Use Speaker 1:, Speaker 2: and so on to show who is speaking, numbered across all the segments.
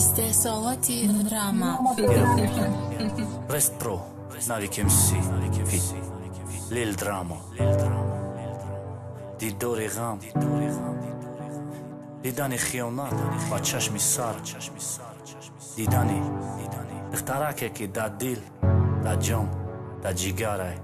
Speaker 1: Истеҳсолоти Драма.
Speaker 2: West Pro, Navik MC, feat. Lil Drama. Дидори ғам, дидани хиёнат ба чашми сар, дидани духтараке, ки дар дил, дар ҷон, дар ҷигарай.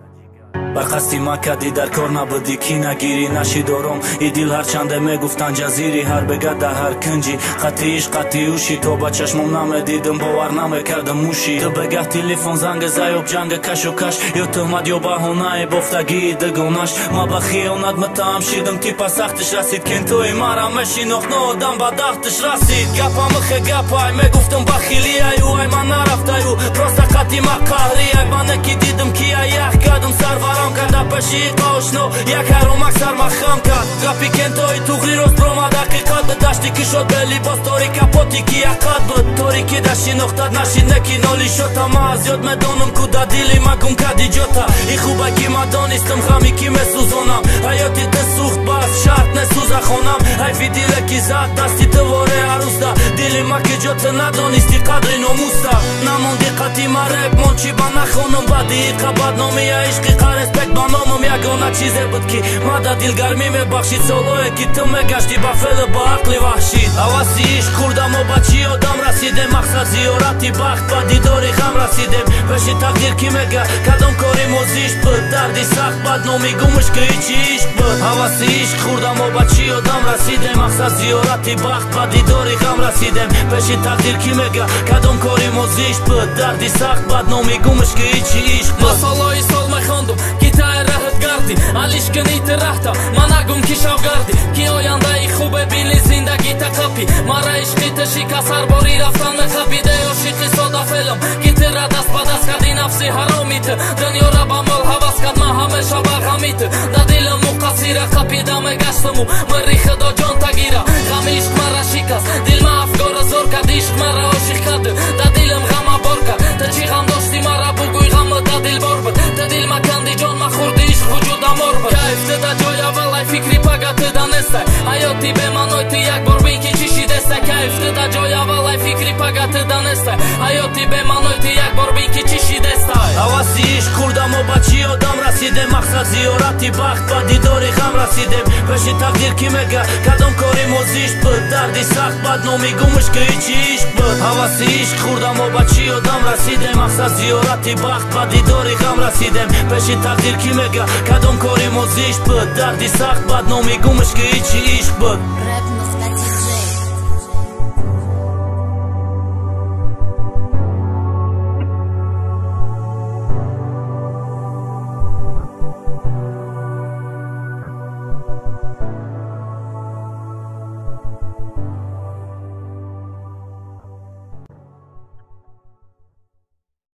Speaker 2: Бар қасди ма кардӣ, дар кор набудӣ, ки нагирӣ нашидором и дил. Ҳарчанде мегуфтанд ҷазири ҳар бега дар ҳар кунҷи қатъи ишқ, қатъи уши, то ба чашмом намедидам, бовар намекардам муши. Ту бегаҳ телефон занга заёб, ҷанга кашу каш, ё туҳмат, ё баҳонаи бофтагии дугонаш. Ма ба хиёнат муттаҳам шидам, типа сахтиш расид. Кентои мара мешинохт, ноодам ба дахтиш расид. Гапамихе гапай, мегуфтам бахилиай, ӯ ай ман нарафтаю, просто қатъи ма қаҳриай. Мане ки дидам, ки ай ях кардам, сарварам карда пеши ошно, як ҳаромак сарма хам кард. Гапи кентои туғри рост бромад, ҳақиқат буд. Дашти кишод белибос, торика поти ки яқат буд, торики да шинохтат нашид, неки ноли шота. Ма аз ёд медонам, ку да дили ма гум карди ҷота. И хуба ки ма донистам, ғами ки месӯзонам. Ҳаёти ту сӯхт, бас шарт несӯза хонам. Ҳайфи диле ки зад дасти ту воре арӯзда. Дили ма ки ҷо ту надонисти қадри номуста. Намонди қати ма реп мон, чӣ ба нахонам баъди иқа бадномия ишқи қа респект ба номам. Ягона чизе буд, ки ма да дилгармӣ мебахшид, солое ки ту мегаштӣ ба феълу ба ақли ваҳшид. Ҳаваси ишқ хӯрдамо, ба чӣ одам расидем? Мақсад зиёрати бахт, ба дидори ғам расидем. Пеши тақдир кӣ мега, кадом кори мо зишт буд? Дарди сахт, бадномӣ, гумш ки ҳичи ишқ буд. Ҳаваси ишқ хӯрдамо, ба чӣ одам расидем? Мақсад зиёрати бахт, ба дидори ғам расидем. Пеши тақдир кӣ мега, кадом кори мо зишт буд? Дарди сахт, бадномӣ, гумш ки ҳичи ишқ буд.
Speaker 3: Ма солҳои сол мехондум, ки таи раҳат гардӣ, алиш кунӣ ту раҳта, ма нагум ки шавгардӣ, ки ояндаи хубе бини, зиндагита қапӣ. Мара ишқи ту шикаст, ҳар бори рафтан мехапиде. Ошиқи содафелам, ки тура даст ба даст карди, нафси ҳароми ту дунёра ба мол ҳавас кард. Ма ҳамеша ба ғами ту да дилам муқассира қапида мегаштаму мирри худо ҷон тагира. Ғами ишқ мара шикаст, дил ма афкора зор кард, ишқ мара ошиқ кард, да дилам ғама бор кард. Ту чӣ ғам дошти, мара бугӯй, ғама да дил бор буд. Ту дил маканди, ҷон махӯрди, ишқ вуҷудам ор буд. Кайф ту да ҷои аввалай, фикри пага ту да нестай, ҳаёти бемаъной ту як бор бин, ки чӣ шидестай. Кайф ту да ҷои аввалай, фикри пага ту да нестай, ҳаёти бемаъной ту як бор бин, ки чӣ шидестай.
Speaker 2: Ҳаваси ишқ хӯрдамо, ба чӣ одам расидем? Мақсад зиёрати бахт, ба дидори ғам расидем. Пеши тақдир кӣ мега, кадом кори мо зишт буд? Дарди сахт, бадномӣ, гумш ки ҳичи ишқ буд. Ҳаваси ишқ хӯрдамо, ба чӣ одам расидем? Мақсад зиёрати бахт, ба дидори ғам расидем. Пеши тақдир кӣ мега, кадом кори мо зишт буд? Дарди сахт, бадномӣ, гумш ки ҳичи ишқ буд.
Speaker 1: Рэп.